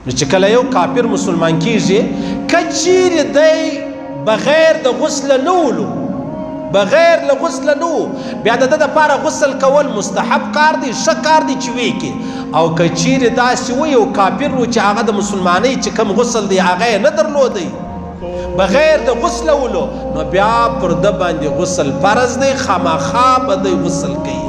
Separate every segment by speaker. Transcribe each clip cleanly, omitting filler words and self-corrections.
Speaker 1: نو چې کله یو کافر مسلمان کیږي، که چیرې دی بغیر د غسل نه ولو، بغیر له غسل نه وو، بیا د ده دپاره غسل کول مستحب کار دی، ښه کار دی چې ویې کړي. او که چیرې داسې و یو کافر و چې هغه د مسلمانۍ چې کوم غسل دی هغه یې نه درلودی بغیر د غسل ولو، نو بیا پر ده باندې غسل فرض دی، خامخا به دی غسل کوي،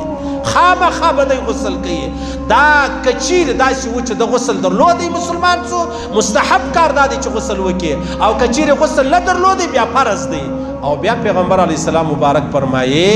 Speaker 1: خامخا به دی غسل کوي. دا که چیرې داسې و چې د غسل درلودی مسلمان سو، مستحب کار دا دی چې غسل وکړي، او که چیرې غسل نه درلودی بیا فرض دی. او بیا پیغمبر علیه السلام مبارک فرمایي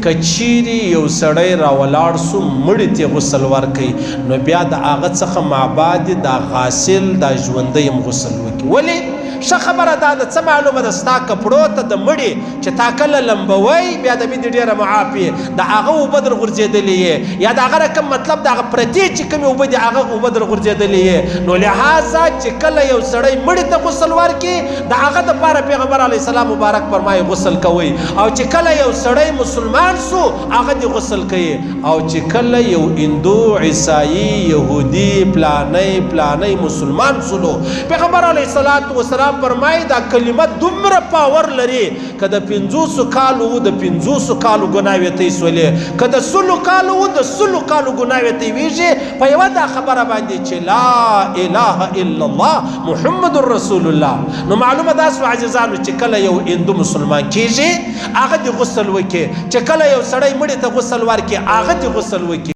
Speaker 1: که چیرې یو سړی راولاړ سو مړي ته غسل ورکوي، نو بیا د هغه څخه معباد دا غاسل دا ژوندی هم غسل وکړي. ولې؟ ښه خبره دا ده، څه معلومه ده ستا کپړو ته د مړي چې تا کله لمبوی بیا د دې ډېره معاف یې، د هغه اوبه در غورځېدلې یې، یا د هغه رقم مطلب د هغه پرتې چې کومې اوبه دي هغه اوبه در غورځېدلې یې. نو لهذا چې کله یو سړی مړي ته غسل ورکړي د هغه دپاره پیغمبر علیه السلام مبارک فرمایي غسل کوئ، او چې کله یو سړی مسلمان سو هغه دې غسل کوي. او چې کله یو هندو، عیسايي، یهودي، پلانی پلانی مسلمان سولو، پیغمبر علیه الصلاة والسلام فرمایي دا کلمه دومره پاور لري که د 50 کالو و د 50 کالو ګناوې تی سولې، که د 100 کالو و د 100 کالو ګناوې تی ویږي، په یوه دا خبره باندې چې لا اله الا الله محمد رسول الله. نو معلومه دا سوه عزیزانو چې کله یو هندو مسلمان کیږي هغه دې غسل وکړي، چې کله یو سړی مړي ته غسل ورکړي هغه دې غسل وکړي.